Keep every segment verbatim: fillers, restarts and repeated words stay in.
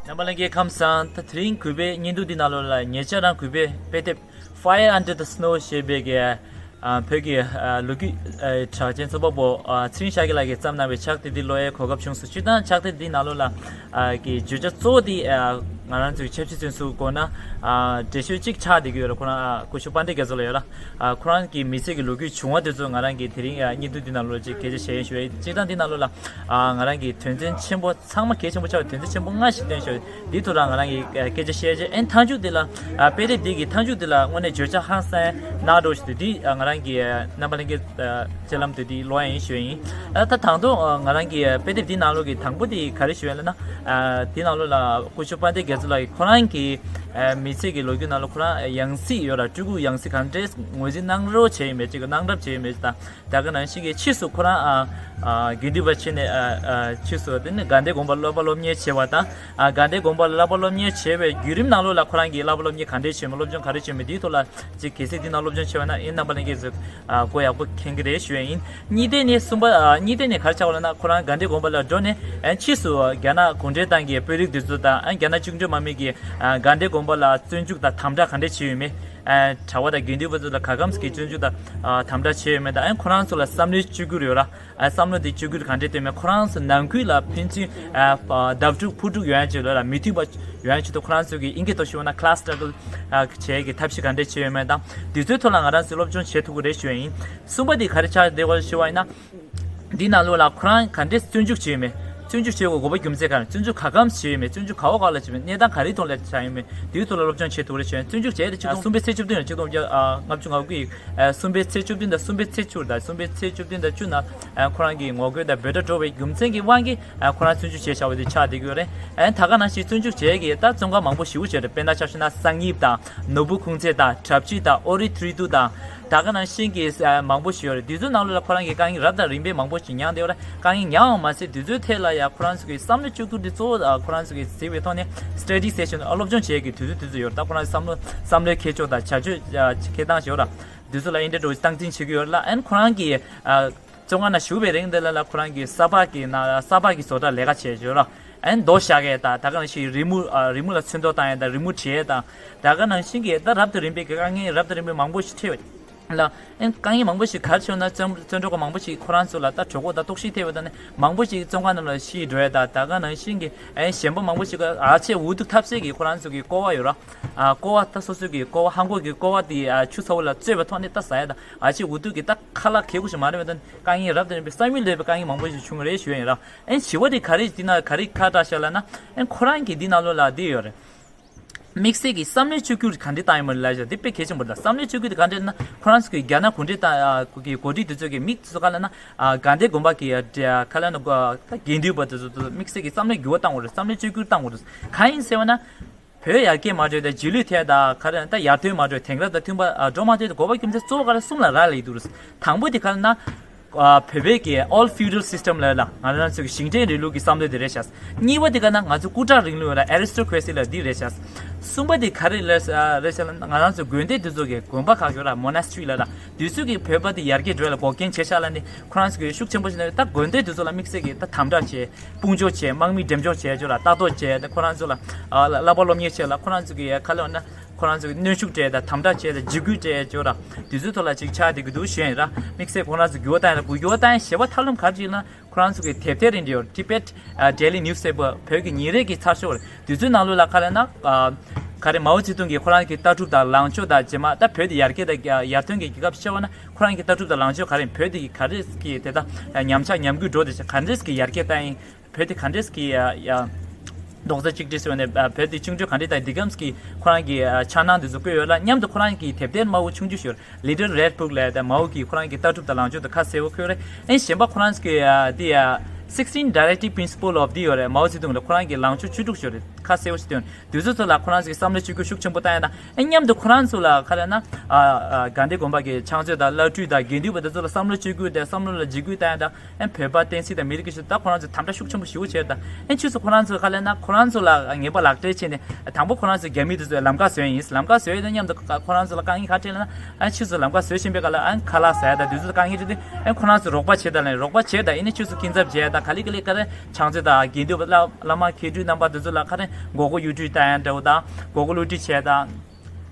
རྣམ་པ་ལྷན་རྒྱས་ཁམས་བཟང་། ད་དེ་རིང་གུས་པའི་བརྙན་ཐུང་འདི་ནང་ལོགས་ལ་ཉེ་ཆར་རང་གུས་པའི་དཔེ་དེབ་Fire Under the Snow ཞེས་པའི་གི་ཨ་བོད་ཀྱི་ཨ་ལོ་རྒྱུས་ཨ་གྲགས་ཅན་རྩོམ་པ་པོ་ཨ་ཚེ་རིང་ཤཱཀྱ་ལགས་ཀྱིས་བརྩམས་གནང་བའི་ཕྱག་དེབ་འདི་ཀློག་ཡའི་གོ་སྐབས་བྱུང་སོང་། སྤྱིར་བཏང་ཕྱག་དེབ་འདི་ནང་ལོགས་ལ་ཨ་གི་བརྗོད་བྱ་གཙོ་བོ་འདི་ཨ་ང་རང་ཚོའི་ཆབ་སྲིད་བཙོན་ཟུར་སྐོར་ན་ཨ་འགྲེལ་བཤད་གཅིག་ཆགས་བསྡད་ཀྱི་ཡོད་རེད། ཁོ་རང་ཨ་སྐུ་ཞབས་དཔལ་ལྡན་རྒྱ་མཚོ་ལགས་ཡོད་ར། ཨ་ཁོ་རང་གི་མི་ཚེ་གི་ལོ་རྒྱུས་བྱུང་བ་དེ་ཚོ་ང་རང་གིས་དེ་རིང་ཨ་བརྙན་ཐུང་འདི་ནང་ལོགས་ཅིག་སྐད་ཆ་བཤད་ཡས་ཞུ་ཡས། སྤྱིར་བཏང་འདི་ནང་ལོགས་ལ་ཨ་ང་རང་གིས་དོན་ཚན་ཆེན་པོ་ཚང་མ་གལ་ཆེན་པོ་ཆགས་པའི་དོན་ཚན་ཆེན་པོ་ལྔ་ཞིག་བཏོན་ཞོར་འདིའི་ཐོག་ལ་ང་རང་གིས་ཨ་སྐད་ཆ་བཤད་རྗེས། ཨ་ནི་མཐའ་མཇུག་འདི་ལ་ཨ་དཔེ་དེབ་འདི་གི་མཐའ་མཇུག་འདི་ལ་དངོས་གནས་བརྗོད་བྱ་ཧང་སང་ནག་འགྲོ་ཞིག་འདུག་འདི་ཨ་ང་རང་གིས་ཨ་རྣམ་པ་ལྷན་རྒྱས་ཨ་སྤྱན་ལམ་དུ་འདི་ཀློག་ཡ་ཡིན་ཞུ་ཡ་ཡིན། ཨ་ད་དང་ཐོག་ཨ་ང་རང་གིས་ཨ་དཔེ་དེབ་འདི་ནང་ལོགས་ཀྱི་དང་པོ་འདི་ག་རེ་ཞུ་ཡ་ལབ་ན། ཨ་འདི་ནང་ལོགས་ལ་སྐུ་ཞབས་དཔལ་ལྡན་རྒྱ་མཚོ་ལགས་ཀྱིས་ཁོ་རང་གི་ཨ་མི་ཚེ་གི་ལོ་རྒྱུས་ནང་ལོགས་ཁོ་རང་ཡང་སྲིད་ཡོད་ར། སྤྲུལ་སྐུ་ཡང་སྲིད་གང་འདྲས་ངོས་འཛིན་གནང་རོགས་བྱས་ཡོད་མེད་ཅིག་གནང་གྲབས་བྱས་ཡོད་མེད་ཅིག་དང་། ད་ག་ནང་བཞིན་གྱི་ཕྱིས་སུ་ཁོ་རང་ཨ་ཨ་དགེ་འདུན་པ་བྱས་ནས་ཨ་ཨ་ཕྱིས་སུ་དེ་ནི་དགའ་ལྡན་དགོན་པར་སློབ་པ་སློབ་གཉེར་བྱས་པ་དང་། ཨ་དགའ་ལྡན་དགོན་པར་སློབ་པ་སློབ་གཉེར་བྱས་པའི་བརྒྱུད་རིམ་ནང་ལོགས་ལ་ཁོ་རང་གིས་སློབ་པ་སློབ་གཉེར་ག་འདྲས་བྱས་མེད། སློབ་སྦྱོང་ག་རེ་བྱས་མེད། འདིའི་ཐོག་ལ་ཅིག་གལ་སྲིད་འདི་ནང་སློབ་སྦྱོང་བྱས་པ་ན་ཨེ་རྣམ་པ་ལྷན་རྒྱས་ཚོས་ཨ་གོ་ཡག་པོ་མཁྱེན་གྱི་རེད་ཞུ་ཡ་ཡིན། གཉིས་ལྡན་ནི་གསུམ་པ་ཨ་གཉིས་ལྡན་ནི་ག་རེ་ཆགས་པ་ལབ་ན། ཁོ་རང་དགའ་ལྡན་དགོན་པ་ལ་འགྲོ་ནས་ཨ་ཕྱིས་སུ་རྒྱ་ནག་གུང་ཁྲན་ཏང་གི་དཔོན་རིགས་འདི་ཚོ་དང་ཨ་རྒྱ་ནག་བཅིངས་འགྲོལ་དམག་མི་གིས་ཨ་དགའ་ལྡན་དགོན་པ་ལ་བཙོན་འཇུག་དང་དམ་དྲག་ག་འདྲས་བྱས་ཡོད་མེད། ཨ་གྲྭ་པ་དང་དགེ་འདུན་པ་ཚོ་ལ་ག་གམ་གྱི་བཙོན་འཇུག་དང་ཨ་དམ་དྲག་བྱས་ཡོད་མེད་དང་། ཨ་ཁོ་རང་ཚོ་ལ་བསམ་བློའི་བཅོས་བསྒྱུར་ཡོད་ར། ཨ་བསམ་བློ་དེ་བཅོས་བསྒྱུར་ག་འདྲས་བཏོན་མེད། ཁོ་རང་ཚོ་ནང་ཁུལ་ལ་ཕན་ཚུན་ཨ་བརྡབ་འཁྲུག་ཕུ་འཁྲུག་ཡོང་ཡ་ཅིག་ལ་ལ་མི་མཐུན་པ་ཡོང་ཡ་ཅིག་ཏུ་ཁོ་རང་ཚོ་གི་ཨིན་སྐད་ཐོག་ཞུ་བ་ན་class struggle ཨ་བྱེད་ཀྱི་ཐབས་ཤེས་ག་འདྲས་བྱས་ཡོད་མེད་དང་། དེ་ཚོའི་ཐོག་ལ་ང་རང་ཚོས་སློབ་སྦྱོང་བྱེད་ཐུབ་ཀྱི་རེད་ཞུ་ཡ་ཡིན། གསུམ་པ་དེ་ག་རེ་ཆགས་བསྡད་པ་ཞུ་བ་ཡིན་ན། འདི་ནང་ལོགས་ལ་ཁོ་རང་ག་འདྲས་བཙོན་འཇུག་བྱས་ཡོད་མེད། བཙོན་འཇུག་བྱས་པའི་དགོས་པ་རྒྱུ་མཚན་ག་རེ། བཙོན་འཇུག་ག་གམ་བྱས་ཡོད་མེད། བཙོན་འཇུག་ག་བ་ག་ལ་བྱས་མེད། གནས་སྟངས་ག་རེའི་ཐོག་ལ་ཆགས་ཡོད་མེད། དེའི་ཐོག་ལ་སློབ་སྦྱོང་བྱེད་ཐུབ་རེ་བྱས། བཙོན་འཇུག་བྱས་ཏེ་ཆིག་སྟོང་། གསུམ་པའི་ཚེས་བཅུ་བདུན་ལ་ཆིག་སྟོང་ལྔ་བཅུ་ང་དགུ་ཡི་གསུམ་པའི་ཚེས་བཅུ་བདུན་དང་གསུམ་པའི་ཚེས་བཅུ་དང་གསུམ་པའི་ཚེས་བཅུ་བདུན་དང་བཅུ་ནང་ཁོ་རང་གིས་ངོ་རྒོལ་དང་འབོད་སྒྲ་སྒྲོག་པའི་རྒྱུ་མཚན་གྱི་དབང་གིས་ཁོ་རང་བཙོན་འཇུག་བྱས་བཞག་པ་དེ་ཆགས་བསྡད་ཀྱི་ཡོད་རེད། ད་ག་ནང་བཞིན་བཙོན་འཇུག་བྱས་ཀྱི་ད་བཙོན་ཁང་མང་པོ་ཞེ་པོ་ཅིག་ཡོད་རེད། དཔེར་ན་ཆ་བཞག་ན་གསང་ཡིབ་དང་ནོར་བུ་ཁུང་ཚལ་དང་གྲབས་ཅི་དང་ཨོ་རི་ཐི་རི་ཏུ་དང་། ད་ག་ནང་བཞིན་གྱི་ཨ་མང་པོ་ཞིག་ཡོད་རེད། དེ་ཚོའི་ནང་ལོགས་ལ་ཁོ་རང་གིས་དཀའ་ངལ་རབ་དང་རིམ་པས་མང་པོ་ཞིག་མྱངས་བསྡད་ཡོད་རེད། དཀའ་ངལ་མྱངས་པ་མ་ཟད་དེ་ཚོའི་ཐད་ལ་ཡང་ཁོ་རང་ཚོ་གི་བསམ་བློའི་བཅོས་བསྒྱུར་འདི་གཙོ་བོ་ཨ་ཁོ་རང་ཚོ་གི་གཟིགས་པའི་ཐོག་ནས་study session ཨ་སློབ་སྦྱོང་བྱེད་ཀྱི་དུས་ཚོད་དེ་ཚོ་ཡོད་རེད། ད་ཁོ་རང་ཚོ་བསམ་བློ་བསམ་བློའི་འཁྱེར་ཕྱོགས་དང་བྱ་སྤྱོད་ཨ་འཁྱེར་སྟངས་ཤིག་ཡོད་རེད། དེ་ཚོ་ལ་ཨིན་ཏེ་འགྲོ་སྟངས་འཛིན་བྱེད་ཀྱི་ཡོད་རེད་ལ། ཨན་ཁོ་རང་གི་ཨ་བཙོན་ཁང་ནང་བཞུགས་པའི་རིང་དེ་ལ་ལ་ཁོ་རང་གི་ས་ཕག་གི་ནང་ས་ཕག་གི་བཟོ་གྲྭ་ལས་ཀ་བྱེད་ཀྱི་ཡོད་རེད། ཨན་རྡོ་བཞག་མཁན་དང་ད་ག་ནང་བཞིན་རི་མོ་ཨ་རི་མོ་ལ་ཚོན་མདོག་བཏང་ཡ་དང་རི་མོ་བྲིས་ཡ་དང་། ད་ག་ནང་བཞིན་གྱི་ད་རབ་དང་རིམ་པའི་གི་དཀའ་ངལ་རབ་དང་རིམ་པའི་མང་པོ་ཞིག་འཕྲད་ཡོད་ལ། ཨན་དཀའ་ངལ་མང་པོ་ཞིག་ག་རེ་བྱུང་ན་བཙོན་བཙོན་གྲོགས་མང་པོ་ཞིག་ཁོ་རང་ཚོ་ལ་ད་གྲོད་ཁོག་ད་ལྟོགས་ཤི་ཐེབས་པ་དང་ནི་མང་པོ་ཞིག་བཙོན་ཁང་ནང་ལ་ཤི་འགྲོ་ཡ་དང་། ད་ག་ནང་བཞིན་གྱི་ཨན་གཞན་པ་མང་པོ་ཞིག་ག་ཨ་ཆེ་འུ་ཐུག་ཐབས་ཟད་ཀྱི་ཁོ་རང་ཚོ་གི་ཀོ་བ་ཡོད་ར། ཨ་ཀོ་བ་ད་སོ་སོ་གི་ཀོ་བ་ཧང་གོ་གི་ཀོ་བ་དེ་ཨ་ཆུ་ཚ་བོ་ལ་བཙོས་པའི་ཐོག་ནས་ད་ཟ་ཡ་དང་ཨ་ཆེ་འུ་ཐུག་གི་ད་ཁ་ལག་གས་གུ་ཞིག་མ་རེད་པ་དང་། དཀའ་ངལ་རབ་དང་རིམ་པའི་བསམ་ཡུལ་ལས་པའི་དཀའ་ངལ་མང་པོ་ཞིག་བྱུང་རེད་ཞུ་ཡ་ཡིན་ར། ཨན་བྱིས་པ་དེ་ག་རེ་འདི་ན་ག་རེ་ཁ་གྲག་ཤག་ལབ་ན། ཨན་ཁོ་རང་གི་འདི་ནང་ལོགས་ལ་འདི་ཡོད་རེད། དམིགས་བསལ་གྱི་བསམ་བློའི་བཅོས་བསྒྱུར་ག་འདྲས་བཏང་ཡོད་མ་རེད་ལབ་ཤག་འདི་དཔེ་གལ་ཆེན་པོ་རེད། ད་བསམ་བློའི་བཅོས་བསྒྱུར་དེ་ག་འདྲས་ལབ་ན། ཁོ་རང་ཚོ་གི་རྒྱ་ནག་གུང་ཁྲན་ཏང་ཨ་གི་འགོ་ཁྲིད་དེ་ཚོ་གི་མིག་དེ་ཚོ་ག་ལབ་ན། ཨ་དགའ་ལྡན་དགོན་པ་གི་ཨ་ག་ལབ་ན་ཨ་ད་དགེ་འདུན་པ་དེ་ཚོ་དེ་ཚོ་དམིགས་བསལ་གྱི་བསམ་བློའི་འགྱུར་བ་བཏང་དགོས་རེད། བསམ་བློའི་བཅོས་བསྒྱུར་བཏང་དགོས་རེད། གང་ཡིན་ཟེར་བ་ན། བོད་ཡར་རྒྱས་མ་འགྲོ་དང་རྗེས་ལུས་ཐད་དང་ག་རེ་ད་ཡར་ཐོན་མ་འགྲོ་དེང་རབས་དང་མཐུན་པ་ཨ་འགྲོ་མ་ཐུབ་དང་དགོས་པ་རྒྱུ་མཚན་གཙོ་བོ་ག་རེ་གསུམ་ལ་རག་ལས་འདུག་རེད། དང་པོ་དེ་ག་ལབ་ན། ཨ་བོད་པའི་གི་old feudal system ལབ་ལ་ང་རང་ཚོ་གི་ཞིང་བྲན་རིང་ལུགས་ཀྱི་བསམ་བློ་དེ་རེད་ཤག་གཉིས་པ་དེ་ག་ན་ང་ཚོ་སྐུ་དྲག་རིང་ལུགས་ལ་aristocracy ལ་འདི་རེད་ཤག་གསུམ་པ་དེ་ག་རེ་ལ་རེད་ཤག་ལབ་ན་ང་རང་ཚོ་དགོན་སྡེ་དེ་ཚོ་གི་དགོན་པ་ཁག་ཡོད་ར་monastery ལབ་ལ། དེ་ཚོ་གི་བོད་པ་དེ་ཡར་རྒྱས་འགྲོ་ཡ་ལ་འགོག་རྐྱེན་བྱས་ཤག་ལབ་ནས་ཁོ་རང་ཚོ་གི་ཤུགས་ཆེན་པོ་བྱས་ནས་ད་དགོན་སྡེ་དེ་ཚོ་ལ་དམིགས་བསལ་གྱི་ད་དམ་དྲག་བྱས། དཔུང་འཇོག་བྱས། དམག་མི་འགྲེམས་འཇོག་བྱས་ཅོག་ལ་ལྟ་རྟོག་བྱས། ད་ཁོ་རང་ཚོ་ལ་ཨ་བསླབ་པ་སློབ་གཉེར་བྱས་ལ་ཁོ་རང་ཚོ་གི་ཁ་ལོ་ན་ཁོ་རང་ཚོ་གི་གནོན་ཤུགས་སྤྲད་ད་དམ་དྲག་བྱས་ད་འཇིགས་སྐུལ་སྤྲད་ཅོག་ལ་དུས་ཚོད་ཐོག་ལ་ཅིག་ཆགས་བསྡད་ཀྱི་འདུག་ཞུ་ཡིན་ར། དམིགས་བསལ་ཁོ་རང་ཚོ་འགྱུར་བ་བཏང་ཡ་ལ་གུ་འགྱུར་བ་བཏང་ཡ་ཞེ་པོ་ཐབས་ལམ་ག་རེ་ཅིག་ལ་ཁོ་རང་ཚོ་གི་དེབ་ཐེར་རིན་འདྲ་ཡོད། Tibet Daily Newspaper བོད་ཀྱི་ཉིན་རེ་གི་ཚར་ཤོག་དུས་ཚོད་ནང་ལོགས་ལ་ཁ་ལ་ན་ག་རེ་མའོ་ཙེ་ཏུང་གི་ཁོ་རང་གི་ལྟ་གྲུབ་དང་ལངས་ཕྱོགས་དང་རྗེས་མ་ད་བོད་དེ་ཡར་རྒྱས་དང་ཡར་ཐོན་གྱི་རྒྱལ་ཁབ་ཆེ་བ་ན། ཁོ་རང་གི་ལྟ་གྲུབ་དང་ལངས་ཕྱོགས་ག་རེ་ཡིན། བོད་དེ་ག་རེ་གི་དེ་ད་ཉམས་ཆག་ཉམས་རྒུད་འགྲོ་དེ་ག་འདྲས་ཀྱི་ཡར་རྒྱས་བཏང་ཡིན། བོད་དེ་ག་འདྲས་ཀྱི་ཡ་ཡ་རྡོག་རྩ་གཅིག་སྒྲིལ་ཟེར་བ་ནས་བོད་དེ་བཅིངས་འགྲོལ་ག་འདྲས་བཏང་ཡིན། འདི་གམ་གྱི་ཁོ་རང་གི་འཆར་སྣང་དེ་ཚོ་བཀོད་ཡོད་ལ་མཉམ་དུ་ཁོ་རང་གི་དེབ་ཐེར་དམར་པོ་ཆུང་ཆུང་ཞིག་ཡོད་རེད། Little Red Book ལབ་ཡ་དེ་མའོ་གི་ཁོ་རང་གི་ལྟ་གྲུབ་དང་ལངས་ཕྱོགས་དེ་ཁ་གསལ་པོ་བཀོད་ཡོད་རེད། ཨེ་གཞན་པ་ཁོ་རང་གི་ཡ་དེ་ཡ་sixteen Directive Principle of དེ་ཡོད་རེད། མའོ་ཙེ་ཏུང་ལ་ཁོ་རང་གི་ལངས་ཕྱོགས་བཅུ་དྲུག་ཞིག་ཡོད་རེད། ཁ་གསལ་པོ་ཞིག་བཏོན། དུས་ཚོད་ཚོ་ལ་ཁོ་རང་ཚོའི་བསམ་བློ་བཅོས་བསྒྱུར་ཤུགས་ཆེན་པོ་བཏང་ཡ་དང་། ཨེ་མཉམ་དུ་ཁོ་རང་ཚོ་ལ་ག་རེ་ན། ཨ་ཨ་དགའ་ལྡན་དགོན་པ་གི་ཕྱག་མཛོད་དང་བླ་སྤྲུལ་དང་དགེ་འདུན་པ་དེ་ཚོ་ལ་བསམ་བློ་བཅོས་བསྒྱུར་དང་བསམ་བློ་ལ་འཇིགས་སྐུལ་བཏང་ཡ་དང་། ཨེ་བོད་པ་བསྟན་སྲིད་དང་མི་རིགས་ཀྱི་ཆེད་དུ་ད་ཁོ་རང་ཚོ་དམ་དྲག་ཤུགས་ཆེན་པོ་ཞེ་པོ་བྱས་དང་། ཨེ་ཕྱིས་སུ་ཁོ་རང་ཚོ་ག་རེ་ན་ཁོ་རང་ཚོ་ལ་ངན་པ་ལག་སྦྲེལ་བྱས་ནས་དང་པོ་ཁོ་རང་ཚོ་རྒྱ་མི་དེ་ཚོས་ལམ་ཁ་བཟོས་ཡིན། ལམ་ཁ་བཟོས་ཡོད་དང་མཉམ་དུ་ཁོ་རང་ཚོ་ལ་དཀའ་ངལ་ག་འཕྲད་ལ་ན། ཨ་ཕྱིས་སུ་ལམ་ཁ་བཟོས་བཞིན་པའི་སྐབས་ལ་ཨ་ཁ་ལག་ཟ་ཡ་དང་དེ་ཚོ་དཀའ་ངལ་འཕྲད་དུས་ཨ་ཁོ་རང་ཚོ་རོགས་པ་བྱེད་དང་ལབ་ནས་རོགས་པ་བྱེད་དང་། ཨེ་ནི་ཕྱིས་སུ་སྐྱིན་ཚབ་བྱས་དང་ག་ལེ་ག་ལེ་ག་རེ་ཕྱག་མཛོད་དང་དགེ་འདུན་པ་བླ་བླ་མ་མཁས་གྲུབ་རྣམ་པ་དེ་ཚོ་ལ་ག་རེ་ མགོ་སྐོར་གཡུག་འཕྲུལ་བཏང་ཡ་འདྲ་བོ་དང་མགོ་སྐོར་བསླུ་བྲིད་བྱས་དང་།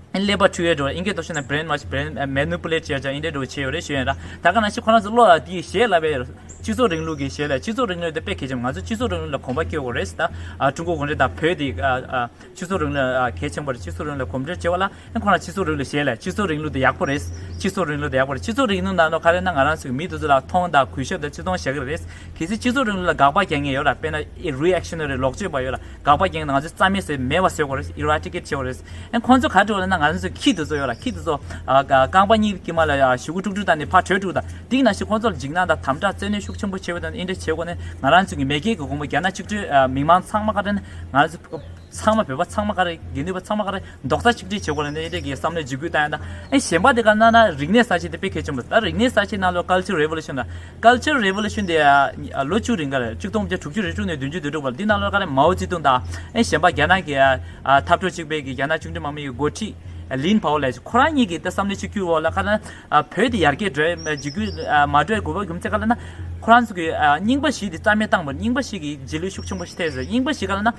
ཨ་ནི་ཀླད་པ་འཁྲུལ་ཡ་འགྲོ་ཡ། ཨིན་སྐད་ཐོག་བཤད་ན་brainwash, brain manipulate བྱས་ཙང་ཨིན་འདྲ་འགྲོ་བྱས་ཡོད་རེད་ཞུ་ཡ་ར། ད་ག་ནང་བཞིན་ཁོ་རང་ཚོ་བློ་ལ་དེའི་གཞས་ལབ་པའི་སྤྱི་ཚོགས་རིང་ལུགས་ཀྱི་གཞས་ལ། སྤྱི་ཚོགས་རིང་ལུགས་དེ་དཔེ་གལ་ཆེན་པོ། ང་ཚོ་སྤྱི་ཚོགས་རིང་ལུགས་ལ་གོམ་པ་སྐྱོད་དགོས་རེད་ཟེར། ད་ཨ་ཀྲུང་གོ་གུང་ཁྲན་ཏང་བོད་དེ་ཨ་ཨ་སྤྱི་ཚོགས་རིང་ལུགས་ཨ་གལ་ཆེན་པོ་རེད། སྤྱི་ཚོགས་རིང་ལུགས་ལ་གོམ་བགྲོད་བྱེད་པ་ལ་ཨ་ཁོ་རང་སྤྱི་ཚོགས་རིང་ལུགས་གཞས་ལ། སྤྱི་ཚོགས་རིང་ལུགས་དེ་ཡག་པོ་རེད། སྤྱི་ཚོགས་རིང་ལུགས་དེ་ཡག་པོ་རེད། སྤྱི་ཚོགས་རིང་ལུགས་ནང་ལོགས་ག་རེ་ན་ང་རང་ཚོའི་མི་དེ་ཚོ་ལ་མཐོང་དང་གུས་ཞབས་དང་བརྩི་མཐོང་བྱ་གི་རེད། གལ་སྲིད་སྤྱི་ཚོགས་རིང་ལུགས་ལ་དགག་པ་རྒྱག་མཁན་ཡོད་ལ། དཔེར་ན་reactionary ལོག་སྤྱོད་པ་ཡོད་ལ། དགག་པ་རྒྱག་མཁན་ང་ཚོ་རྩ་མེད་བཟོས་མེད་པ་བཟོ་དགོས་རེད། eradicate བྱེད་དགོས་རེད། ཨ་ཁོང་ཚོ་ག་རེ་འགྲོ་ལབ་ན་ང་ཚོ་ཁྱི་དེ་ཚོ་ཡོད་ལ། ཁྱི་དེ་ཚོ་ཨ་རྐང་པ་གཉིས་དཀྱིལ་མ་ལ་ཨ་གཞུ་གུ་དཀྲུག་དཀྲུག་བཏང་ནས་ཕར་བྲོས་འགྲོ་ད། དེ་ནང་བཞིན་ཁོང་ཚོ་ལ་འཇིགས་སྣང་དང་དམ་དྲག་བཙན་གནོན་ཤུགས་ཆེན་པོ་བྱེད་པ་དང་ཨེ་འདྲ་བྱེད་དགོས་ནས། ང་རང་ཚོ་གི་མེས་རྒྱལ་གྱི་དགོངས་པ་རྒྱ་ནག་གཅིག་སྒྲིལ་ཨ་མི་མང་ཚང་མ་ག་རེ་ན་ང་རང་ཚོ་ཚང་མ། བོད་པ་ཚང་མ་ག་རེ། དགེ་འདུན་པ་ཚང་མ་ག་རེ་རྡོག་རྩ་གཅིག་སྒྲིལ་བྱེད་དགོས་ལ་ནས་ཨེ་འདྲ་གི་བསམ་བློའི་འཇིགས་སྐུལ་བཏང་ཡ་དང་། ཨེ་གཞན་པ་དེ་ག་ན་ན་རིག་གནས་གསར་བརྗེ་དེ་དཔེ་གལ་ཆེན་པོ། ད་རིག་གནས་གསར་བརྗེ་ནང་ལོགས་Cultural Revolution ལ། Cultural Revolution དེ་ཨ་ལོ་བཅུ་རིང་ག་རེ། གཅིག་སྟོང་དགུ་བརྒྱ་དྲུག་ཅུ་རེ་དྲུག་ནས་བདུན་ཅུ་དོན་དྲུག་བར་འདི་ནང་ལོགས་ག་རེ་མའོ་ཙེ་ཏུང་དང་ཨེ་གཞན་པ་རྒྱ་ནག་གི་ཨ་ཨ་འཐབ་གྲོགས་གཅིག་པའི་གི་རྒྱ་ནག་བཅིངས་འགྲོལ་དམག་མི་གི་འགོ་ཁྲིད་ལིན་པའོ་ལགས། ཁོ་རང་གཉིས་ཀྱི་ད་བསམ་བློའི་གཅིག་གྱུར་འོག་ལ་ག་རེ་ན་ཨ་བོད་དེ་ཡར་རྒྱས་འགྲོ་ཡ་འཇིགས་སྐུལ་ཨ་མ་འགྲོ་ཡ་དགོས་པ་རྒྱུ་མཚན་ག་རེ་ན། ཁོ་རང་ཚོ་གི་ཨ་རྙིང་པ་བཞི་དེ་རྩ་མེད་བཏང་བ། རྙིང་པ་བཞི་གི་རྗེས་ལུས་ཤུགས་ཆེན་པོ་ཞིག་ཐེབས་ཟེར། རྙིང་པ་བཞི་ག་རེ་ན།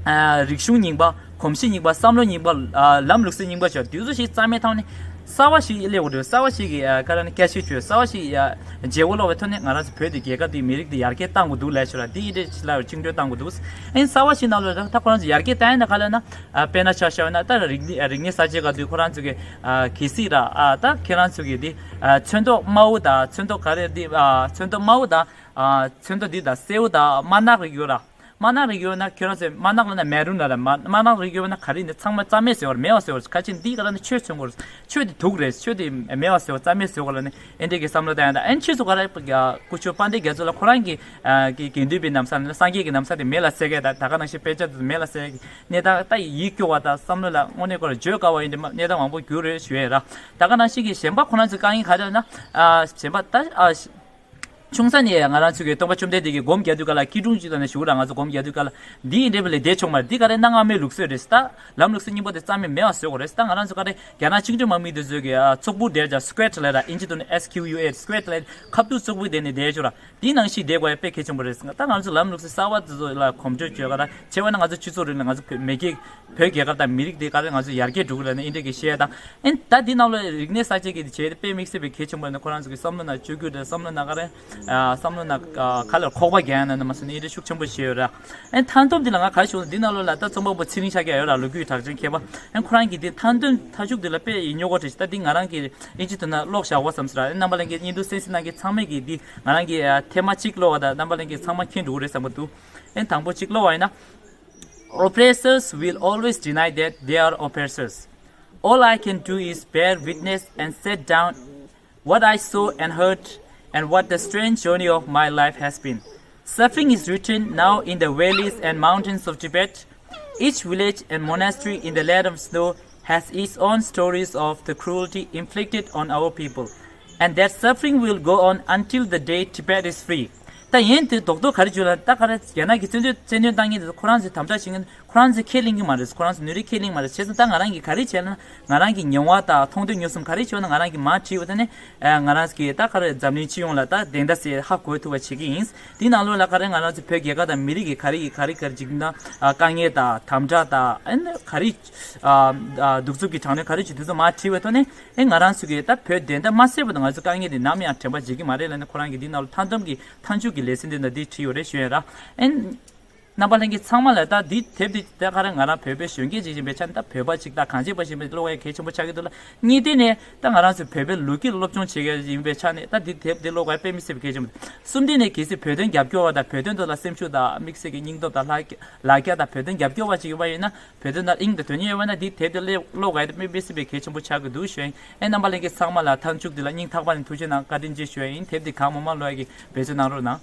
ཨ་རིག་གཞུང་རྙིང་པ། གོམས་གཤིས་རྙིང་པ། བསམ་བློ་རྙིང་པ། ཨ་ལམ་ལུགས་སྲོལ་རྙིང་པ་བྱས། དེ་ཚོ་ཞིག་རྩ་མེད་བཏང་ནས་གསར་བ་ཞིག་སླེབས་དགོས་འདུག་གསར་བ་ཞིག་གི་ཨ་ག་རེ་ན་བསྐྱར་ཞིབ་བྱས། གསར་བ་ཞིག་ཨ་བརྗེ་བོ་སློག་པའི་ཐོག་ནས་ང་རང་ཚོ་བོད་དེ་རྒྱལ་ཁབ་དེ་མི་རིགས་དེ་ཡར་རྒྱས་གཏང་དགོས་འདུག་ལབ་ཤོད་ར། འདི་ཡིན་འདྲ་ཞིག་ལ་བཅིངས་འགྲོལ་གཏང་དགོས་འདུག་ཨེ་གསར་བ་ཞིག་ནང་ལོགས་ད་ཁོ་རང་ཚོ་ཡར་རྒྱས་གཏང་ཡ་ན་ག་ལབ་ན། ཨ་དཔེར་ན་ཆ་བཞག་ན་ད་རིག་གནས་རིག་གནས་གསར་བརྗེ་ག་དུས་ཁོ་རང་ཚོ་གི་ཨ་གལ་སྲིད་ར་ཨ་ད་ཁྱེད་རང་ཚོ་གི་འདི་ཨ་ཚོན་མདོག་དམར་པོ་དང་། ཚོན་མདོག་ག་རེ་འདི་ཨ་ཚོན་མདོག་དམར་པོ་དང་། ཨ་ཚོན་མདོག་འདི་དང་སེར་པོ་དང་དམར་ནག་རིགས་ཡོད་ར། དམར་ནག་རིགས་ཡོད་ན་ཁྱོད་རང་ཚོས། དམར་ནག་ལབ་ན་མེ་རུན་ལ་ར། མ་དམར་ནག་རིགས་ཡོད་ན་ག་རེ་ནི་ཚང་མ་རྩ་མེད་བཟོ་བར། མེད་པ་བཟོ་བར། ཁ་ཆེ་འདི་ག་རེ་ནི་ཆོས་མཚོན་དགོས། ཆོས་དེ་དུག་རེད། ཆོས་དེ་མེད་པ་བཟོ་བར། རྩ་མེད་བཟོ་དགོས་ལ་ནི་ཨེ་འདྲས་ཀྱི་བསམ་བློ་བཏང་ཡ་ད། ཨེ་ཕྱིས་སུ་ག་རེ་སྐུ་ཞབས་དཔལ་ལྡན་རྒྱ་མཚོ་ལགས་ཁོ་རང་གི་ཨ་གི་དགེ་འདུན་པའི་ལམ་སང་ནི་སངས་རྒྱས་ཀྱི་ལམ་སང་དེ་མེ་ལ་བསྲེག་གས། ད་ད་ག་ནང་བཞིན་དཔེ་ཆ་དེ་མེ་ལ་བསྲེག་གས་གནས་སྟངས་ད་ཡིད་སྐྱོ་བ་དང་བསམ་བློ་ལ་དངོས་གནས་ཁོ་རང་བརྗོད་དཀའ་བ་ཡིན་ཏེ་མ་གནས་སྟངས་མང་པོ་གྱུར་རེད་ཞུ་ཡས་ར། ད་ག་ནང་བཞིན་གྱི་གཞན་པ་ཁོ་རང་ཚོའི་དཀའ་ངལ་ག་རེ་ཡོད་ན། ཨ་གཞན་པ་ད་ཨ། ཆུང་ས་ནས་ང་རང་ཚོ་གི་སྟོན་པ་བཅོམ་ལྡན་འདས་ཀྱི་སྒོམ་རྒྱག་དུས་ག་ལ། སྐྱིལ་ཀྲུང་གཅིག་ལ་ནས་བཞུགས་ར། ང་ཚོ་སྒོམ་རྒྱག་དུས་ག་ལ་འདི་ཡིན་འདྲ་བ་ལས་བསྡད་ཆོག་མ་རེད། འདི་ག་རེ་གནའ་སྔ་མོའི་ལུགས་སྲོལ་རེད། ད་ལམ་ལུགས་སྲོལ་རྙིང་པ་དེ་རྩ་མེད་མེད་པ་བཟོ་དགོས་རེད། ད་ང་རང་ཚོ་ག་རེ་རྒྱ་ནག་བཅིངས་འགྲོལ་དམག་མི་དེ་ཚོས་ཀྱི་ཨ་ཚོགས་ཕུད་བསྡད་ཀྱང་squat ལབ་ར། ཨིན་ཇི་ཐོག་ནས་S Q U A squat ལབ། ཁ་ཐུག་ཚོགས་ཕུད་བསྡད་ནས་བསྡད་ཆོག་ར། འདི་ནང་བཞིན་བསྡད་དགོས་ཡ་དཔེ་གལ་ཆེན་པོ་རེད། ད་ང་ཚོ་ལམ་ལུགས་སྲོལ་གསར་བ་དེ་ཚོ་ལ་གོམ་བགྲོད་བྱོས་ག་ར། བྱས་པ་ན་ང་ཚོ་སྤྱི་ཚོགས་རིང་ལ་ང་ཚོ་བོད་མེས་རྒྱལ་བོད་རྒྱལ་ཁབ་དང་མི་རིགས་དེ་ག་རེ་ང་ཚོ་ཡར་རྒྱས་འགྲོ་གི་རེད་ན་ཨེ་འདྲས་ཀྱི་བཤད་ཡ་དང་། ཨེ་ད་འདི་ནང་ལོགས་རིག་གནས་གསར་བརྗེ་གི་བྱས་ཏེ་དཔེ་དམིགས་བསལ་བའི་གལ་ཆེན་པོ་ནི་ཁོ་རང་ཚོ་གི་བསམ་བློ་ནང་བཅོས་བསྒྱུར་དང་བསམ་བློ་ནང་ག་རེ་ཨ་བསམ་བློ་ནང་ཨ་ག་ལ་ཁོག་པ་རྒྱག་ཡ་ན་ན་མ་སོང་ནི་ཨེ་འདྲས་ཤུགས་ཆེན་པོ་བྱས་ཡོད་ར། ཨེ་མཐའ་སྡོམ་འདི་ལ་ང་ག་རེ་ཞུ་ན། འདི་ནང་ལོགས་ལ་ད་རྩོམ་པ་པོ་ཚེ་རིང་ཤཱཀྱ་ཡོད་ར། ལོ་རྒྱུས་གྲགས་ཅན་མཁས་པ། ཨེ་ཁོ་རང་གི་འདི་མཐའ་སྡོམ་མཐའ་མཇུག་འདི་ལ་དཔེ་ཡིད་སྨོན་པོ་བྱེད་ཅིག་ད་འདི་ང་རང་གི་ཨིན་ཇི་ཐོག་ན་ཀློག་བཞག་པ་བསམ་སོང་ར། ཨེ་རྣམ་པ་ལྷན་རྒྱས་བརྙན་ཐུང་གསན་གཟིགས་གནང་མཁན་ཚང་མས་ཀྱིས་འདི་ང་རང་གི་ཨ་ཐེངས་མ་གཅིག་ཀློག་པ་དང་རྣམ་པ་ལྷན་རྒྱས་ཚང་མ་མཁྱེན་འགྲོ་གི་རེད་བསམ་གྱི་འདུག་ཨེ་དང་པོ་གཅིག་ཀློག་པ་ཡིན་ན། Oppressors will always deny that they are oppressors. All I can do is bear witness and set down what I saw and heard and what the strange journey of my life has been. Suffering is written now in the valleys and mountains of Tibet. Each village and monastery in the land of snow has its own stories of the cruelty inflicted on our people. And that suffering will go on until the day Tibet is free. ད་ཡིན་དུས་རྡོག་རྡོག་ག་རེ་བརྗོད་ལ། ད་ག་རེ་རྒྱ་ནག་གི་བཙན་བྱོལ་བཙན་གནོན་བཏང་མཁན་དེ་ཚོ་ཁོ་རང་ཚོས་དམ་དྲག་བྱེད་མཁན་ཁོ་རང་ཚོས་ཁས་ལེན་གྱི་མ་རེད། ཁོ་རང་ཚོ་ནུས་རེད་ཁས་ལེན་མ་རེད། བྱས་ཙང་ད་ང་རང་གིས་ག་རེ་བྱས་ན། ང་རང་གི་མྱོང་བ་དང་མཐོང་ཐོས་མྱོང་གསུམ་ག་རེ་བྱས་ན་ང་རང་གིས་མར་བྲིས་པ་དེ་ནི་ཨ་ང་རང་གིས་ད་ག་རེ་འཛམ་གླིང་སྤྱི་ཡོངས་ལ་ད་བདེན་མཐའ་གསལ་ཧ་གོ་ཐུབ་པ་བྱེད་ཀྱི་ཡིན། དེའི་ནང་ལོགས་ལ་ག་རེ་ང་རང་ཚོ་བོད་རྒྱལ་ཁབ་དང་མི་རིགས་ཀྱི་ག་རེ་ཡི་ག་རེ་ག་རེ་འཇིགས་སྣང་ཨ་དཀའ་ངལ་དང་དམ་དྲག་དང་ཨ་ནི་ག་རེ་ཨ་ཨ་གདུག་རྩུབ་ཀྱི་དྲག་གནོན་ག་རེ་བྱེད་དུས་ཚོ་མར་བྲིས་པའི་ཐོག་ནས་ཨེ་ང་རང་ཚོ་གིས་ད་བོད་བདེན་མཐའ་མ་གསལ་བར་དུ་ང་ཚོ་དཀའ་ངལ་འདི་ནམ་ཡང་དྲན་པ་བརྗེད་ཀྱི་མ་རེད་ལབ་ནས་ཁོ་རང་གིས་འདི་ནང་ལ་མཐའ་སྡོམ་གྱི་མཐའ་མཇུག་གི་ལེ་ཚན་འདི་ནང་འདི་བྲིས་ཡོད་རེད་ཞུ་ཡ་ར། ཨེ་རྣམ་པ་ལྷན་རྒྱས་ཚང་མ་ལ་ད་འདི་དེབ་འདི་ད་ག་རེ་ང་རང་བོད་པའི་གཞོན་སྐྱེས་ཅིག་ཡིན་པའི་ཆ་ནས་ད་བོད་པ་ཅིག་ད་གང་བྱེད་པ་ཞིག་ཡིན་པའི་ཀློག་ཡ་གལ་ཆེན་པོ་ཆགས་ཀྱི་འདུག་ལ། གཉིས་དེ་ནས་ད་ང་རང་ཚོ་བོད་པའི་ལོ་རྒྱུས་སློབ་སྦྱོང་བྱེད་མཁན་ཡིན་པའི་ཆ་ནས་ད་འདི་དེབ་འདི་ཀློག་དགོས་དཔེ་མི་སྲིད་པའི་གལ་ཆེན་པོ་འདུག་གསུམ་དེ་ནས་གལ་སྲིད་བོད་དོན་རྒྱབ་སྐྱོར་བ་དང་བོད་དོན་ཐོག་ལ་སེམས་ཤུགས་དང་དམིགས་བསལ་གྱི་སྙིང་སྟོབས་དང་ལ་ལ་རྒྱ་དང་བོད་དོན་རྒྱབ་སྐྱོར་བ་ཅིག་ཡོད་པ་ཡིན་ན། བོད་དོན་ནང་དབྱིངས་དང་དོན་སྙིང་ཡོད་པ་ན་འདི་དེབ་དེ་ཀློག་དགོས་དཔེ་མི་སྲིད་པའི་གལ་ཆེན་པོ་ཆགས་ཀྱི་འདུག་ཞུ་ཡ་ཡིན། ཨེ་རྣམ་པ་ལྷན་རྒྱས་ཚང་མ་ལ་མཐའ་མཇུག་འདི་ལ་སྙིང་ཐག་པ་ནས་ཐུགས་རྗེ་གནང་བཀའ་དྲིན་ཆེ་ཞུ་ཡ་ཡིན། དེབ་འདི་གང་མང་མང་ཀློག་ཡ་གི་འབད་བརྩོན་གནང་རོགས་གནང་།